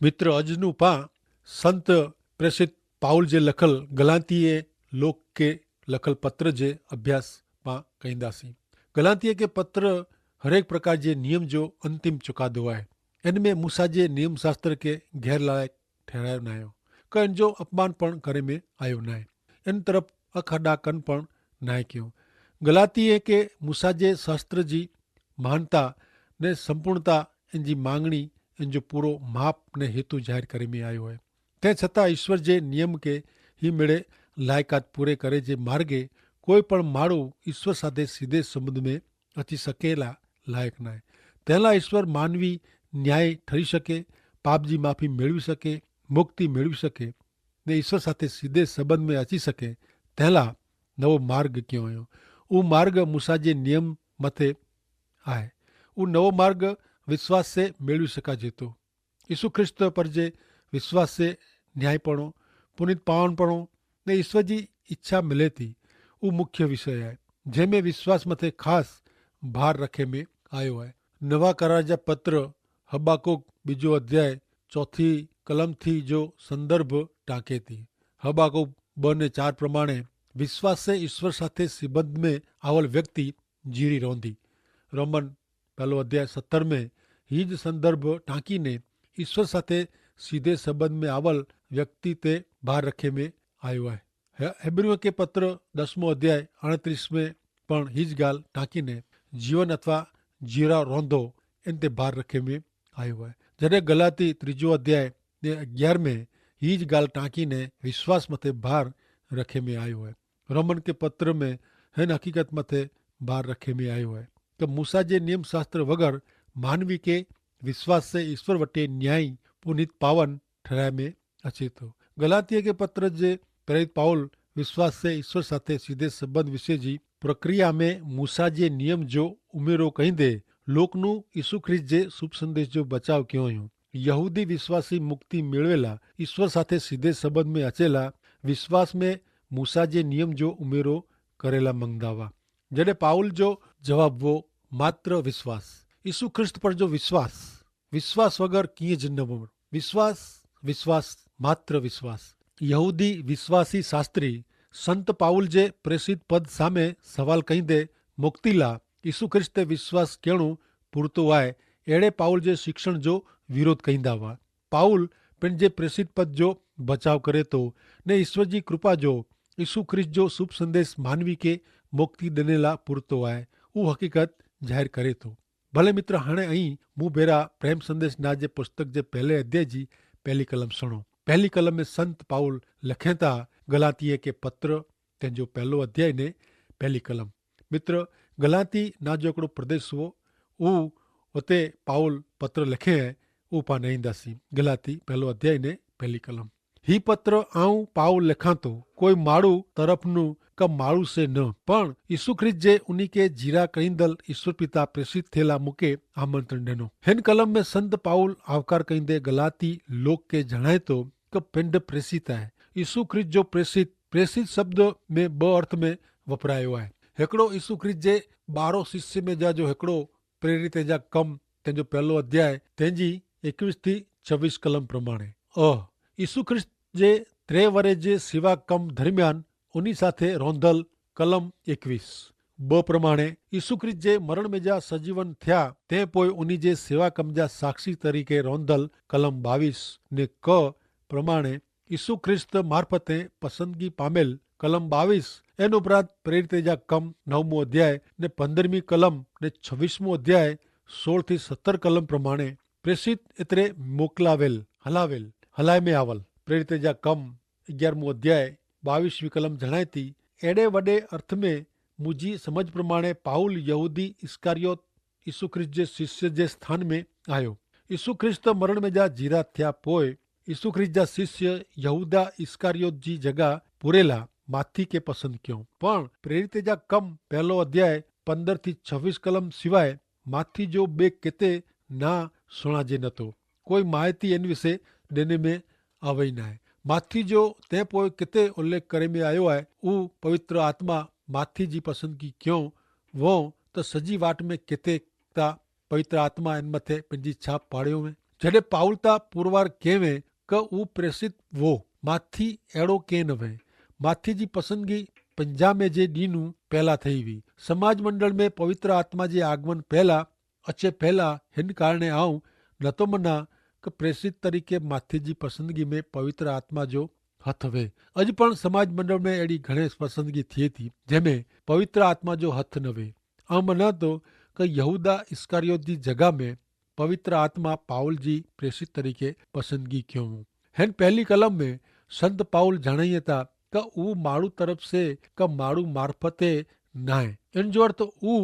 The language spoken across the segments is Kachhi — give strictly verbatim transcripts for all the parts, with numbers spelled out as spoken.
મિત્ર અજ નું પાં સંત પ્રેસિત પાઉલ જે લખલ ગલાતીય લોક કે લખલ પત્ર જે અભ્યાસ પાં કહીંદા સી. ગલાતીય કે પત્ર હરેક પ્રકાર જે નિયમ જો અંતિમ ચુકાદો આય. એન મેં મૂસા જે નિયમશાસ્ત્ર કે ગેરલાયક ઠેરાયો નાયો, કે એન જો અપમાન પણ કરે મેં આયો નાય, એન તરફ અખાડા કન પણ નાય કયો. ગલાતીય કે મૂસા જે શાસ્ત્ર જી મહાનતા ને સંપૂર્ણતા એન જી માંગણી એન જો પૂરો માપ ને હેતુ જાહેર કરે મેં આયો હૈ. તે છતાં ઈસ્વર જે નિયમ કે હી મેળે લાયકાત પૂરે કરે જે માર્ગે કોઈ પણ માળું ઈસ્વર સાથે સીધે સંબંધ મેં અચી શકેલા લાયક નાય. તેલા ઈસ્વર માનવી ન્યાય ઠરી શકે, પાપજી માફી મેળવી શકે, મુક્તિ મેળવી શકે ને ઈસ્વર સાથે સીધે સંબંધ મેં અચી શકે તેલા નવો માર્ગ ક્યો અયો. ઉં માર્ગ મૂસા જે નિયમ મતે આય. ઉં નવો માર્ગ વિશ્વાસ સે મેળવી શકા જેતો. ઈસુ ખ્રિસ્ત પર જે વિશ્વાસ સે ન્યાયીપણો, પુનિત પાવનપણો ને ઈસ્વર જી ઇચ્છા મિલેતી. ઉં મુખ્ય વિષય આય જેહ મેં વિશ્વાસ મતે ખાસ ભાર રખે મેં આયો આય. નવા કરાર જા પત્ર હબાકુક બીજો અધ્યાય ચોથી કલમ થી જો સંદર્ભ ટાંકે તી. હબાકુક બને ચાર પ્રમાણે વિશ્વાસે ઈસ્વર સાથે સિબંધ મેં આવલ વ્યક્તિ જીરી રોંધી. રોમન પહેલો અધ્યાય સત્તર મેં હી જ સંદર્ભ ટાંકીને ઈસ્વર સાથે સીધે સંબંધ મેં આવલ વ્યક્તિ તે ભાર રખે મેં આયો હૈ. હેબ્રિયો કે પત્ર દસમો અધ્યાય અણત્રીસ મેં પણ હી જ ગાલ ટાંકીને જીવન અથવા જીરા રોંધો એન તે ભાર રખે મેં આયો હૈ. જડે ગલાતી ત્રીજો અધ્યાય ને અગિયાર મેં હી જ ગાલ ટાંકીને વિશ્વાસ મતે ભાર રખે મેં આયો હૈ. રોમન કે પત્ર મેં હેન હકીકત મતે ભાર રખે મેં આયો હૈ. તો મૂસા જે નિયમશાસ્ત્ર વગર માનવી કે વિશ્વાસ સે ઈસ્વર વટે ન્યાયી પુનિત પાવન ઠરાય મેં અચેતો. ગલાતીય કે પત્ર જે પ્રેરિત પાઉલ વિશ્વાસ સે ઈસ્વર સાથે સીધે સંબંધ વિશે જી પ્રક્રિયા મેં મૂસા જે નિયમ જો ઉમેરો કહીં દે, લોકનું ઈસુ ખ્રિસ્ત જે શુભ સંદેશ જો બચાવ કહ્યો યો. યહૂદી વિશ્વાસી મુક્તિ મેળવેલા ઈસ્વર સાથે સીધે સંબંધ મેં અચેલા વિશ્વાસ મેં મૂસા જે નિયમ જો ઉમેરો કરેલા મંગદાવા. જડે પાઉલ જો જવાબ વો માત્ર વિશ્વાસ. ઈસુ ખ્રિસ્ત પર જો વિશ્વાસ. વિશ્વાસ વગર કિંય જિંદગી વિશ્વાસ, વિશ્વાસ, માત્ર વિશ્વાસ. યહૂદી વિશ્વાસી શાસ્ત્રી સંત પાઉલ જે પ્રેસિત પદ સામે સવાલ કહીં દે, મુક્તિલા ઈસુ ખ્રિસ્ત તે વિશ્વાસ કહેણું પૂરતો આય. એડે પાઉલ જે શિક્ષણ જો વિરોધ કહીંદા વા. પાઉલ પેનજે પ્રેસિત પદ જો બચાવ કરે તો ને ઈસ્વર જી કૃપા જો ઈસુ ખ્રિસ્ત જો શુભ સંદેશ માનવી કે મુક્તિ દનેલા પૂરતો આય ઉહ હકીકત જાહેર કરે તો. ભલે મિત્ર હણે અહીં મુભેરા પ્રેમ સંદેશ ના જે પુસ્તક જે પહેલે અધ્યાય જી પહેલી કલમ સુણો. પહેલી કલમ મેં સંત પાઉલ લખેતા ગલાતીય કે પત્ર તેનજો પહેલો અધ્યાય ને પહેલી કલમ. મિત્ર, ગલાતી ના જો એકડો પ્રદેશ હો ઉહ ઉતે પાઉલ પત્ર લખે હૈ. ઉપા નહીં દાસી ગલાતી પહેલો અધ્યાય ને પહેલી કલમ. હી પત્ર આઉં પાઉલ લખાતો કોઈ માડૂ તરફનું કા માડૂ સે ન પણ ઈસુ ખ્રિસ્ત જે ઉની કે જીરા કરીંદલ ઈસ્વર પિતા પ્રેસિત થેલા મુકે આમંત્રણ દેનો. હેન કલમ મેં સંત પાઉલ આવકાર કઈંદે ગલાતી લોક કે જણાયતો કે પિંડ પ્રેસિત આય. ઈસુ ખ્રિસ્ત જો પ્રેસિત પ્રેસિત શબ્દ મેં બહ અર્થ મેં વપરાયો આય. હેકડો ઈસુ ખ્રિસ્ત જે બારો શિષ્ય મેં જા જો હેકડો પ્રેરિત જા કમ તેનજો પહેલો અધ્યાય તેનજી એકવીસ થી છવીસ કલમ પ્રમાણે. અહ ઈસુ ખ્રિસ્ત જે ત્રે વરે જે સેવા કમ ધરમિયાન ઉની સાથે રોંધલ કલમ એકવીસ. બ પ્રમાણે ઈસુ ખ્રિસ્ત જે મરણ મેં જા સજીવન થ્યા તે પોય ઉની જે સેવા કમ જા સાક્ષી તરીકે રોંધલ કલમ બાવીસ ને ક પ્રમાણે ઈસુ ખ્રિસ્ત મારફતે પસંદગી પામેલ કલમ બાવીસ. એન ઉપરાંત પ્રેરિતે જા કમ નવમો અધ્યાય ને પંદ્રહમી કલમ ને છવીસમો અધ્યાય સોળ થી સત્તર કલમ પ્રમાણે પ્રેસિત એતરે મોકલાવેલ હલાવેલ હલાય મેં આવલ. પ્રેરિતે જા કમ અગિયારમો અધ્યાય બાવીસમી કલમ જણાયતી. એડે વડે અર્થ મેં મુજી સમજ પ્રમાણે પાઉલ યહૂદી ઇસ્કારિયોત ઈસુ ખ્રિસ્ત જે શિષ્ય જે સ્થાન મેં આયો. ઈસુ ખ્રિસ્ત મરણ મેં જા જીરા થ્યા પોય ઈસુ ખ્રિસ્ત જા શિષ્ય યહૂદા ઇસ્કારિયોત જી જગા પૂરેલા માથી કે પસંદ ક્યો. પણ પ્રેરિતે જા કમ પહેલો અધ્યાય પંદર થી છવીસ કલમ સિવાય માથી જો બે કેતે ના સુણા જે નતો. કોઈ માહિતી એન વિશે દેને મેં આવય નાય. માથી જો તે પોય કેતે ઉલ્લેખ કરે મેં આયો આય ઉ પવિત્ર આત્મા માથી જી પસંદગી ક્યો વો તો સજી વાટ મેં કેતે તા પવિત્ર આત્મા એન મતે પંજી છાપ પાડ્યો મેં. જડ઼ે પાઉલ તા પુરવાર કહેવે કે ઉપ્રેસિત વો માથી એડો કે નવે. માથી જી પસંદગી પંજામે જે દીનું પહેલા થઈ વી. સમાજ મંડળ મેં પવિત્ર આત્મા જે આગમન પહેલા અચ્છે પહેલા હેન કારણે આઉં નતો મના કે પ્રેસિત તરીકે માથી જી પસંદગી મેં પવિત્ર આત્મા જો હત વે. અજ પણ સમાજ મંડળ મેં એડી ઘણે પસંદગી થિયે થી જેમે પવિત્ર આત્મા જો હત નવે. આઉં મના તો કે યહૂદા ઇસ્કારિયોત જી જગા મેં પવિત્ર આત્મા પાઉલ જી પ્રેસિત તરીકે પસંદગી ક્યો. હેન પહેલી કલમ મેં સંત પાઉલ જણાયે તા કે ઉ માડૂ તરફ સે કે માડૂ મારફતે નાય. એન જો અર્થ ઉ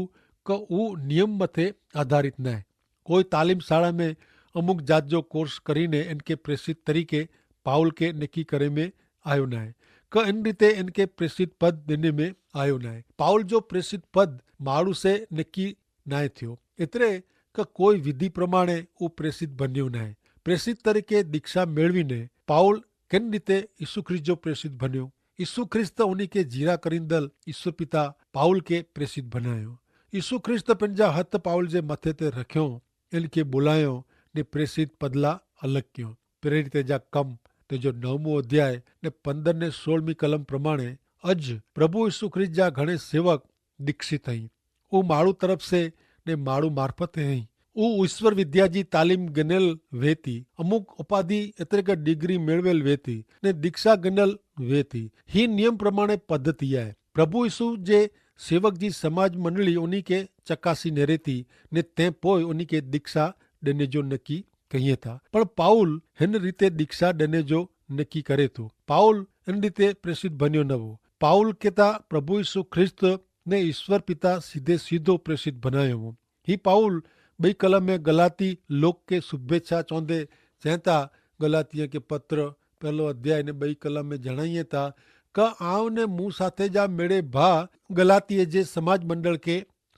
કે ઉ નિયમ મતે આધારિત નાય. કોઈ તાલીમ શાળા મેં અમુક જાત જો કોર્સ કરીને એન કે પ્રેસિત તરીકે પાઉલ કે નેકી કરે મેં આયો નાય. કે એન રીતે એન કે પ્રેસિત પદ દેને મેં આયો નાય. પાઉલ જો પ્રેસિત પદ માડૂ સે નેકી નાય થયો. એતરે કે કોઈ વિધિ પ્રમાણે ઉપરેસિત ભન્યો નાય. પ્રેસિત તરીકે દીક્ષા મેળવીને પાઉલ કેન રીતે ઈસુ ખ્રિસ્ત જો પ્રેસિત ભન્યો? ઈસુ ખ્રિસ્ત ઉની કે જીરા કરીંદલ ઈસુ પિતા પાઉલ કે પ્રેસિત ભનાયો. ઈસુ ખ્રિસ્ત પેનજા હત પાઉલ જે મતે તે રખ્યો, એન કે બોલાયો ને પ્રેસિત પદલા અલગ ક્યો. પ્રેરિત જા કમ તે જો નવમો અધ્યાય ને પંદર ને સોળમી કલમ પ્રમાણે અજ પ્રભુ ઈસુ ખ્રિસ્ત જા ઘણે સેવક દીક્ષિત હૈં. ઉ માડૂ તરફ સે ને માડૂ મારફત હૈં. ઉ ઈસ્વર વિદ્યા જી તાલીમ ગનેલ વેતી, અમુક ઉપાધિ એતરે કે ડિગ્રી મેળવેલ વેતી ને દીક્ષા ગનેલ વેતી. હી નિયમ પ્રમાણે પદ્ધતિ આય. પ્રભુ ઈસુ જે સેવક જી સમાજ મંડળી ઉની કે ચકાસી નેરેતી ને તે પોય ઉની કે દીક્ષા દેને જો નકી કહિયે તા. પણ પાઉલ હેન રીતે દીક્ષા દેને જો નકી કરે તો? પાઉલ એન રીતે પ્રેસિત ભન્યો નવો. પાઉલ કેતા પ્રભુ ઈસુ ખ્રિસ્ત ને ઈસ્વર પિતા સીધે સીધો પ્રેસિત ભનાયો હો. હી પાઉલ બઈ કલમ મેં ગલાતી લોક કે શુભેચ્છા ચોંધે ચેંતા. ગલાતીય કે પત્ર પહેલો અધ્યાય ને બઈ કલમ મેં જણાયે તા કે આવ ને મુસાથે જા મેળે ભા ગલાતીય જે સમાજ મંડળ કે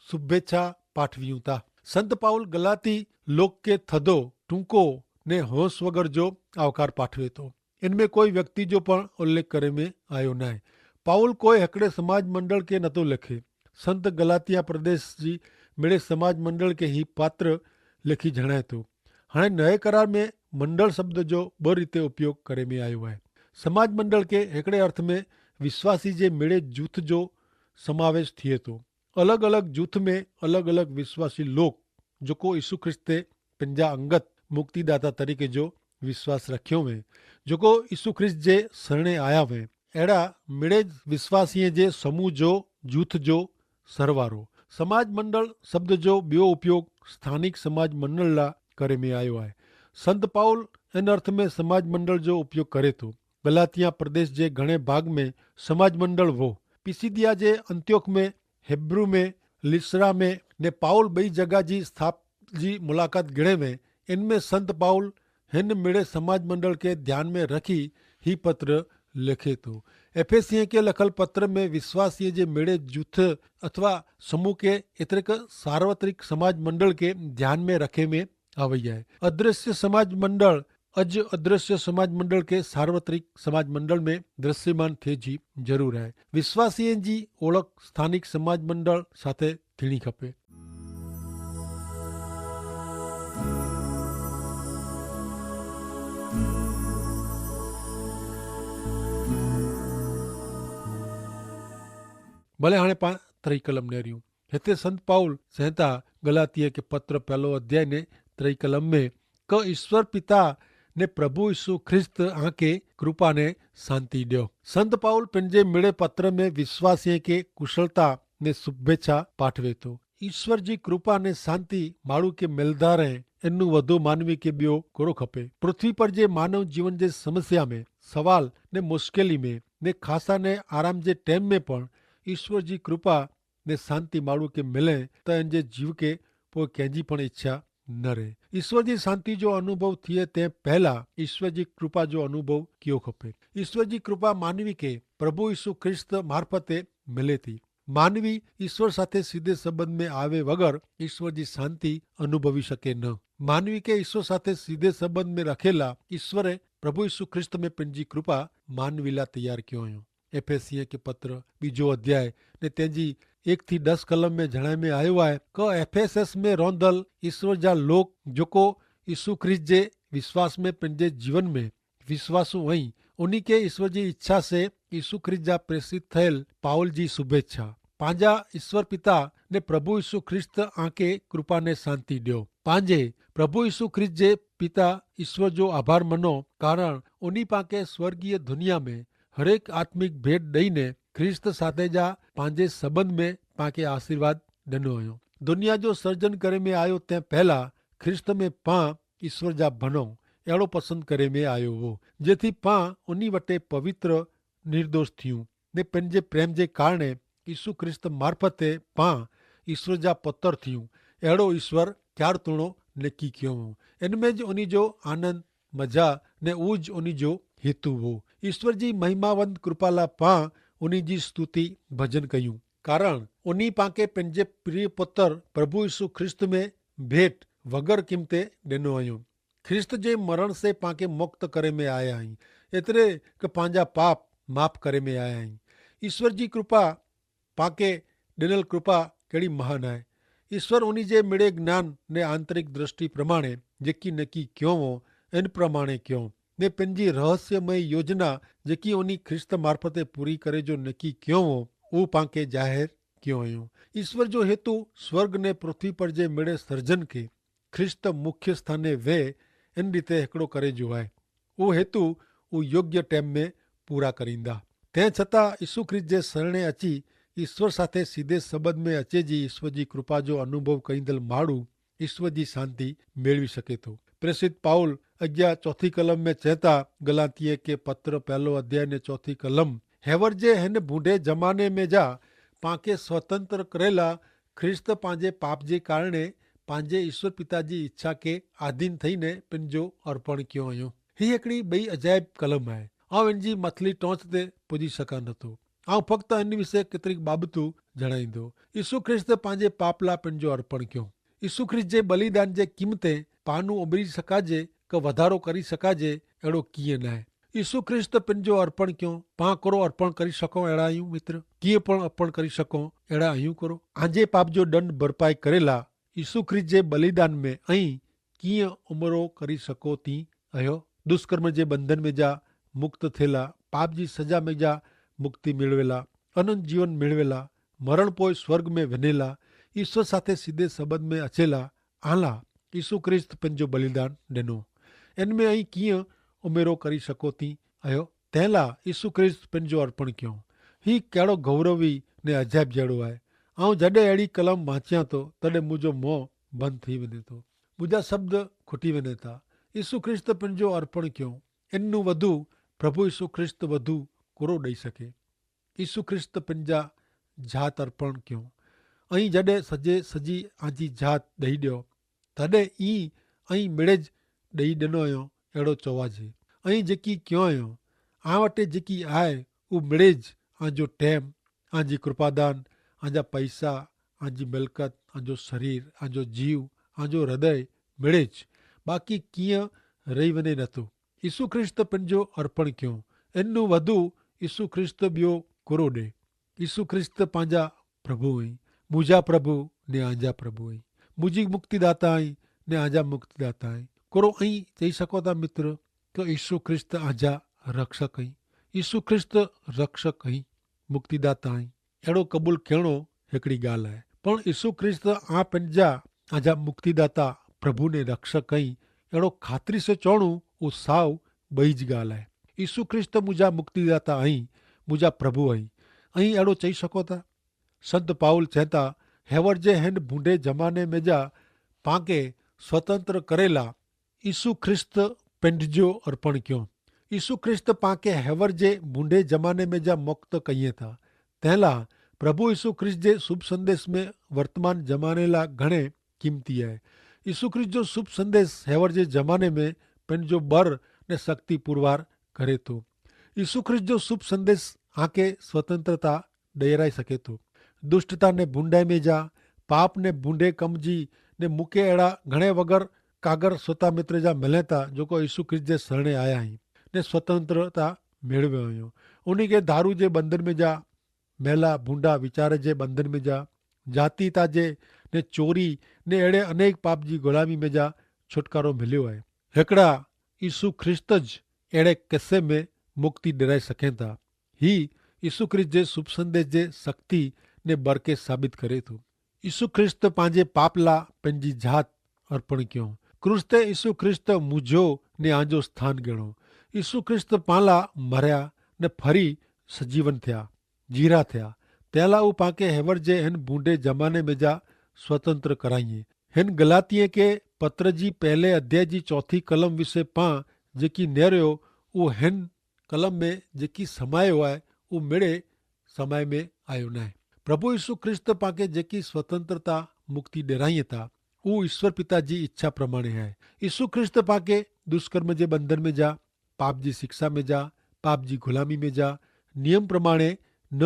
શુભેચ્છા પાઠવ્યું તા. સંત પાઉલ ગલાતી લોક કે થદો ટૂંકો ને હોંશ વગર જો આવકાર પાઠવે તો. એન મેં કોઈ વ્યક્તિ જો પણ ઉલ્લેખ કરે મેં આયો નાય. પાઉલ કોઈ હકડ઼ે સમાજ મંડળ કે નતો લેખે. સંત ગલાતિયા પ્રદેશ જી મેળે સમાજ મંડળ કે હી પાત્ર લેખી જણાયતો. હણે નય કરાર મેં મંડળ શબ્દ જો બ રીતે ઉપયોગ કરે મેં આયો હૈ. સમાજ મંડળ કે હેકડ઼ે અર્થ મેં વિશ્વાસી જે મેળે જૂથ જો સમાવેશ થિયે તો. અલગ અલગ જૂથ મેં અલગ અલગ વિશ્વાસી લોક જોકો ઈસુ ખ્રિસ્ત તે પંજા અંગત મુક્તિદાતા તરીકે જો વિશ્વાસ રખ્યો વે, જોકો ઈસુ ખ્રિસ્ત જે સરણે આયા વે, એડા મેળે જ વિશ્વાસીએ જે સમૂહ જો જૂથ જો સરવારો. સમાજ મંડળ શબ્દ જો બ્યો ઉપયોગ સ્થાનિક સમાજ મંડળ લા કરે મેં આયો હૈ. સંત પાઉલ એન અર્થ મેં સમાજ મંડળ જો ઉપયોગ કરે તો. ગલાતિયા પ્રદેશ જે ઘણે ભાગ મેં સમાજ મંડળ વો. પિસિદિયા જે અંત્યોખ મેં, હેબ્રૂ મેં, લિસ્રા મેં ને પાઉલ બઈ જગા જી સ્થાપ જી મુલાકાત ગિણે મેં. એન મેં સંત પાઉલ હેન મેળે સમાજ મંડળ કે ધ્યાન મેં રખી હી પત્ર લેખે તો. એફેસિયે કે લખલ પત્ર મેં વિશ્વાસીય જે મેળે જૂથ અથવા સમૂહ કે એતરેક સાર્વત્રિક સમાજ મંડળ કે ધ્યાન મેં રખે મેં આવય હૈ. અદ્રશ્ય સમાજ મંડળ અજ અદ્રશ્ય સમાજ મંડળ કે સાર્વત્રિક સમાજ મંડળ મેં દ્રશ્યમાન થે જી જરૂર હૈ. વિશ્વાસીય જી ઓળખ સ્થાનિક સમાજ મંડળ સાથે થીણી ખપે. ભલે હાણે પાં ત્રિકલમ નેર્યું. હેતે સંત પાઉલ સહેતા ગલાતિયા કે પત્ર પહેલો અધ્યાય ને ત્રિકલમ મેં કે ઈસ્વર પિતા ને પ્રભુ ઈસુ ખ્રિસ્ત આંકે કૃપા ને શાંતિ દ્યો. સંત પાઉલ પેનજે મેળે પત્ર મેં વિશ્વાસીય કે કુશળતા ને શુભેચ્છા પાઠવે તો. ઈસ્વર જી કૃપા ને શાંતિ માળું કે મેલધાર હૈ. એનનું વધુ માનવી કે બ્યો કરો ખપે? પૃથ્વી પર જે માનવ જીવન જે સમસ્યા મેં સવાલ ને મુશ્કેલી મેં ને ખાસા ને આરામ જે ટેમ મેં પણ ઈસ્વર જી કૃપા ને શાંતિ માળું કે મેલે તો એન જે જીવ કે પોય કેંજી પણ ઇચ્છા ન રહે. ઈસ્વર જી શાંતિ જો અનુભવ થિયે તે પહેલા ઈસ્વર જી કૃપા જો અનુભવ કિયો ખપે? ઈસ્વર જી કૃપા માનવી કે પ્રભુ ઈસુ ખ્રિસ્ત મારફતે મેલે થી. માનવી ઈસ્વર સાથે સીધે સંબંધ મેં આવે વગર ઈસ્વર જી શાંતિ અનુભવી શકે ન. માનવી કે ઈસ્વર સાથે સીધે સંબંધ મેં રખેલા ઈસ્વરે પ્રભુ ઈસુ ખ્રિસ્ત મેં પેનજી કૃપા માનવીલા તૈયાર કિયો અયો. એફેસિયે કે પત્ર બીજો અધ્યાય ને તેજી એક થી દસ કલમ મેં જણાય મેં આયો હૈ કે એફેસસ મેં રોંધલ ઈસ્વર જા લોક જોકો ઈસુ ખ્રિસ્ત જે વિશ્વાસ મેં પન જે જીવન મેં વિશ્વાસુ અહીં ઉની કે ઈસવ જી ઇચ્છા સે ઈસુ ખ્રિસ્ત જા પ્રેસિત થયેલ પાઉલ જી શુભેચ્છા. પાંજા ઈસવ પિતા ને પ્રભુ ઈસુ ખ્રિસ્ત આંકે કૃપા ને શાંતિ ડયો. પાંજે પ્રભુ ઈસુ ખ્રિસ્ત જે પિતા ઈસવ જો આભાર મનો, કારણ ઉની પાંકે સ્વર્ગીય ધુનિયા મેં હરેક આત્મિક ભેટ દઈને ખ્રિસ્ત સાથે જા પાંજે સંબંધ મેં પાંકે આશીર્વાદ ડનો અયો. દુનિયા જો સર્જન કરે મેં આયો તે પહેલા ખ્રિસ્ત મેં પાં ઈસ્વર જા ભનો એડો પસંદ કરે મેં આયો હો, જેથી પાં ઉની વટે પવિત્ર નિર્દોષ થિયું ને પન જે પ્રેમ જે કારણે ઈસુ ખ્રિસ્ત મારફતે પાં ઈસ્વર જા પતર થિયું એડો ઈસ્વર ક્યાર તુણો નેકી ક્યો હો. એન મેં જ ઉની જો આનંદ મજા ને ઉજ ઉની જો હેતુ હો. ઈસ્વર જી મહિમાવંદ કૃપાલા પાં ઉની જી સ્તુતિ ભજન કહ્યું, કારણ ઉની પાંકે પન જે પ્રિય પતર પ્રભુ ઈસુ ખ્રિસ્ત મેં ભેટ વગર કિંમતે ડેનો અયો. ખ્રિસ્ત જે મરણ સે પાંકે મુક્ત કરે મેં આયા હૈં, એતરે કે પાંજા પાપ માફ કરે મેં આયા હૈં. ઈસ્વર જી કૃપા પાંકે ડેનલ કૃપા કેડી મહાન હૈ. ઈસ્વર ઉની જે મેડે જ્ઞાન ને આંતરિક દ્રષ્ટિ પ્રમાણે જેકી નેકી ક્યો હો એન પ્રમાણે ક્યો, ને પન જી રહસ્યમય યોજના જેકી ઉની ખ્રિસ્ત મારફતે પૂરી કરે જો નેકી ક્યો હો ઉપાંકે જાહેર ક્યો અયો. ઈસ્વર જો હેતુ સ્વર્ગ ને પૃથ્વી પર જે મેડે સર્જન કે ખ્રિસ્ત મુખ્ય સ્થાને વે એન રીતે હેકડો કરે જો આય. ઉહ હેતુ ઉહ યોગ્ય ટેમ મેં પૂરા કરીંદા. તે છતાં ઈસુ ખ્રિસ્ત જે સરણે અચી ઈસ્વર સાથે સીધે સંબંધ મેં અચે જી ઈસ્વર જી કૃપા જો અનુભવ કરીંદલ માડૂ ઈસ્વર જી શાંતિ મેળવી શકે તો. પ્રેસિત પાઉલ અગિયા ચોથી કલમ મેં ચેતા ગલાતિયે કે પત્ર પહેલો અધ્યાય ને ચોથી કલમ, હેવર જે હેન ભૂંડે જમાને મેં જા પાંકે સ્વતંત્ર કરેલા ખ્રિસ્ત પાંજે પાપ જે કારણે પાંજે ઈસ્વર પિતા જી ઇચ્છા કે આધીન થઈને પન જો અર્પણ ક્યો અયો. હી એકડી બઈ અજાયબ કલમ હૈ. આઉં એન જી મથલી ટોંચ તે પુજી સકાન થો. આઉં ફક્ત એન વિશે કેતરી બાબતુ જણાઈ દો. ઈસુ ખ્રિસ્ત પાંજે પાપલા પન જો અર્પણ ક્યો. ઈસુ ખ્રિસ્ત જે બલિદાન જે કિંમતે પાનું ઉબરી સકાજે કે વધારો કરી સકાજે એડો કિંય નાય. ઈસુ ખ્રિસ્ત પન જો અર્પણ ક્યો. પાં કરો અર્પણ કરી સકો એડા અયું મિત્ર? કિંય પણ અર્પણ કરી સકો એડા અયું કરો. આંજે પાપ જો દંડ ભરપાઈ કરેલા ઈસુ ખ્રિસ્ત જે બલિદાન મેં અહીં કિંય ઉમરો કરી સકો તી અયો? દુષ્કર્મ જે બંધન મેં જા મુક્ત થેલા, પાપ જી સજા મેં જા મુક્તિ મેળવેલા, અનંત જીવન મેળવેલા, મરણ પોય સ્વર્ગ મેં વેનેલા, ઈસ્વર સાથે સીધે સંબંધ મેં અચેલા, આલા ઈસુ ખ્રિસ્ત પન જો બલિદાન ડેનો. એન મેં અહીં કિયા ઉમેરો કરી શકો તી અયો? તેલા ઈસુ ખ્રિસ્ત પન જો અર્પણ કિયો. હી કેડો ગૌરવી ને અજાયબ જેડો આય. આઉં જડે એડી કલમ વાંચ્યા તો તદે મુજો મોં બંધ થી વેને તો, મુજા શબ્દ ખુટી વેને તા. ઈસુ ખ્રિસ્ત પન જો અર્પણ કિયો. એનનું વધુ પ્રભુ ઈસુ ખ્રિસ્ત વધુ કોરો દઈ શકે? ઈસુ ખ્રિસ્ત પન જા જાત અર્પણ કિયો. અહીં જડે સજે સજી આજી જાત દઈ દ્યો, તદે ઈ અહીં મેડે જ દઈ દેનો અયો. એડો ચોવાજે અહીં જેકી ક્યો અયો, આ વટે જેકી આય ઉં મેડે જ. આજો ટેમ, આજી કૃપાદાન, આજા પૈસા, આજી મિલકત, આજો શરીર, આજો જીવ, આજો હૃદય મેડે જ. બાકી કિયા રહી વને નતો. ઈસુ ખ્રિસ્ત પન જો અર્પણ ક્યો. એનનું વધુ ઈસુ ખ્રિસ્ત બ્યો કોરો દે? ઈસુ ખ્રિસ્ત પાંજા પ્રભુ હૈં. મુજા પ્રભુ ને આજા પ્રભુ હૈં. મુજી મુક્તિદાતા હૈં ને આજા મુક્તિદાતા હૈં. કોરો અહીં ચહી શકો થા મિત્ર, કે ઈસુ ખ્રિસ્ત આજા રક્ષક હૈં? ઈસુ ખ્રિસ્ત રક્ષક હૈં, મુક્તિદાતા હૈં, એડો કબૂલ કહેણો હેકડી ગાલ હૈ. પણ ઈસુ ખ્રિસ્ત આ પન જા આજા મુક્તિદાતા પ્રભુ ને રક્ષક હૈં એડો ખાતરી સે ચોણું ઉત્સાહ બહી જ ગાલ હૈ. ઈસુ ખ્રિસ્ત મુજા મુક્તિદાતા હૈં, મુજા પ્રભુ હૈં, અહીં એડો ચહી શકો થા? સંત પાઉલ ચેતા, હેવર જે હેન ભૂંડે જમાને મેં જા પાંકે સ્વતંત્ર કરેલા ઈસુ ખ્રિસ્ત પેંધ જો અર્પણ ક્યો. ઈસુ ખ્રિસ્ત પાંકે હેવર જે ભૂંડે જમાને મેં જા મુક્ત કહિયે થા. તેલા પ્રભુ ઈસુ ખ્રિસ્ત જે શુભ સંદેશ મેં વર્તમાન જમાનેલા ઘણે કિંમતી હૈ. ઈસુ ખ્રિસ્ત જો શુભ સંદેશ હેવર જે જમાને મેં પેંધ જો બર ને શક્તિ પુરવાર કરે તો. ઈસુ ખ્રિસ્ત જો શુભ સંદેશ આકે સ્વતંત્રતા દયરાઈ સકે તો. દુષ્ટતા ને ભૂંડાઈ મેં જા, પાપ ને ભૂંડે કમજી ને મુકે એડા ઘણે વગર કાગર સોતા મિત્ર જા મલેતા જોકો ઈસુ ખ્રિસ્ત જે સરણે આયા હી ને સ્વતંત્રતા મેળવ્યો અયો. ઉની કે ધારુ જે બંધન મેં જા, મહિલા ભૂંડા વિચારે જે બંધન મેં જા, જાતિતા જે ને ચોરી ને એડે અનેક પાપ જી ગોલામી મેં જા છુટકારો મિલ્યો આય. હેકડા ઈસુ ખ્રિસ્ત જ એડ઼ે કિસ્સે મેં મુક્તિ ડેરાઈ સકેતા. હી ઈસુ ખ્રિસ્ત જે શુભ સંદેશ જે સક્તિ ને બરકે સાબિત કરે થો. ઈસુ ખ્રિસ્ત પાંજે પાપલા પેનજી જાત અર્પણ ક્યો. ક્રૂસ તે ઈસુ ખ્રિસ્ત મુઝો ને આજો સ્થાન ગેણો. ઈસુ ખ્રિસ્ત પાંલા મર્યા ને ફરી સજીવન થ્યા, જીરા થ્યા. તેલા ઉપાંકે હેવર જે હેન ભૂંડે જમાને મેં જા સ્વતંત્ર કરાઈએ. હેન ગલાતિયે કે પત્ર જી પહેલે અધ્યાય જી ચોથી કલમ વિશે પાં જેકી નેર્યો ઉ હેન કલમ મેં જેકી સમાયો આય ઉ મેડે સમય મેં આયો નાય. પ્રભુ ઈસુ ખ્રિસ્ત પાંકે જેકી સ્વતંત્રતા મુક્તિ ડેરાઈ હતા ઉ ઈસ્વર પિતા જી ઇચ્છા પ્રમાણે હૈ. ઈસુ ખ્રિસ્ત પાંકે દુષ્કર્મ જે બંધન મેં જા, પાપ જી શિક્ષા મેં જા, પાપ જી ગુલામી મેં જા નિયમ પ્રમાણે ન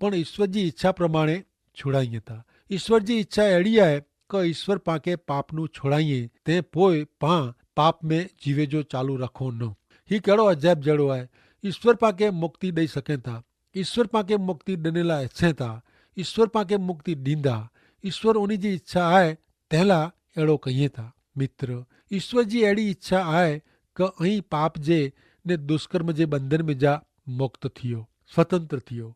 પણ ઈસ્વર જી ઇચ્છા પ્રમાણે છોડાઈ હતા. ઈસ્વર જી ઇચ્છા એડી હૈ કે ઈસ્વર પાંકે પાપનું છોડાઈ તે પોય પાં પાપ મેં જીવે જો ચાલુ રાખો ન. હી કેડો અજાયબ જેડો હૈ. ઈસ્વર પાંકે મુક્તિ દઈ સકે થા. ઈસ્વર પાંકે મુક્તિ દનેલા એચ્છે થા. ઈસ્વર પાંકે મુક્તિ દીંદા. ઈસ્વર ઉની જી ઇચ્છા આય તેલા એડો કહિયે થા. મિત્ર, ઈસ્વર જી એડી ઇચ્છા આય કે અહીં પાપ જે ને દુષ્કર્મ જે બંધન મેં જા મુક્ત થિયો, સ્વતંત્ર થિયો.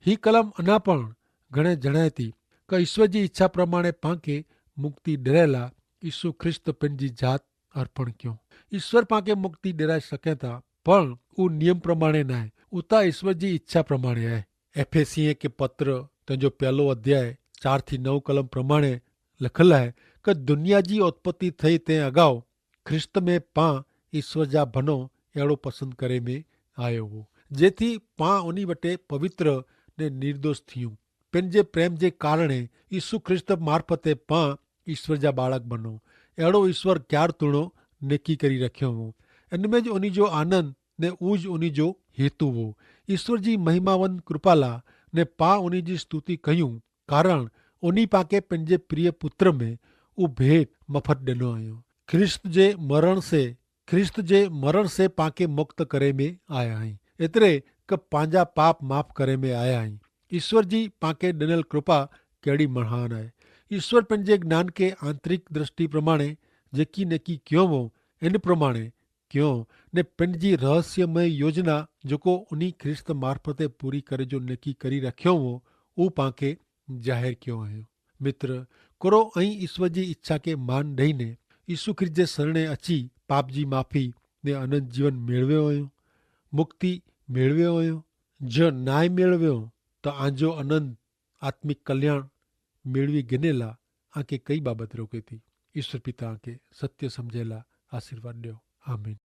હી કલમ અના પણ ઘણે જણાયતી કે ઈસ્વર જી ઇચ્છા પ્રમાણે પાંકે મુક્તિ ડરેલા ઈસુ ખ્રિસ્ત પેનજી જાત અર્પણ ક્યો. ઈસ્વર પાંકે મુક્તિ ડેરાઈ સકે થા પણ ઉ નિયમ પ્રમાણે નાય. ઉતા ઈસ્વર જી ઇચ્છા પ્રમાણે આય. એફેસીએ કે પત્ર તેનો પહેલો અધ્યાય ચાર થી નવ કલમ પ્રમાણે લખેલ આય કે દુનિયા જી ઉત્પત્તિ થઈ તે અગાઉ ખ્રિસ્ત મેં પાં ઈસ્વર જા ભનો એડો પસંદ કરે મેં આયો હો જેથી પાં ઉની વટે પવિત્ર ને નિર્દોષ થિયું. પેનજે પ્રેમ જે કારણે ઈસુ ખ્રિસ્ત મારફતે પાં ઈસ્વર જા બાળક બનો. એડો ઈસ્વર ક્યાર તુણો નેકી કરી રખ્યો હો. એન મેં જ ઉની જો આનંદ ને ઉજ ઉની જો હેતુ હો. ઈસ્વર જી મહિમાવંદ કૃપાલા ને પાં ઉની જી સ્તુતિ કહ્યું. કારણ ઉની પાંકે પેનજે પ્રિય પુત્ર મેં ઉભેટ મફત ડેનો આયો. ખ્રિસ્ત જે મરણ સે ખ્રિસ્ત જે મરણ સે પાંકે મુક્ત કરે મેં આયા હૈં. એતરે કે પાંજા પાપ માફ કરે મેં આયા હૈં. ઈસ્વર જી પાંકે ડેનલ કૃપા કેડી મહાન હૈ. ઈસ્વર પેનજે જ્ઞાન કે આંતરિક દ્રષ્ટિ પ્રમાણે જેકી નેકી ક્યો વો એન પ્રમાણે ક્યો ને પેનજી રહસ્યમય યોજના જોકો ઉની ખ્રિસ્ત મારફતે પૂરી કરે જો નેકી કરી રાખ્યો વો ઉપાંકે જાહેર ક્યો હૈ. મિત્ર, કોરો અહીં ઈસ્વર જી ઇચ્છા કે માન દઈને ઈસુ ખ્રિસ્ત જે સરણે અચ્છી પાપ જી માફી ને અનંત જીવન મેળવ્યો હૈં? મુક્તિ મેળવ્યો હૈં? જો નાય મેળવ્યો તો આજો અનંત આત્મિક કલ્યાણ મેળવી ગિનેલા આંકે કઈ બાબત રોકે થી? ઈસ્વર પિતા આંકે સત્ય સમઝેલા આશીર્વાદ દ્યો. આમીન.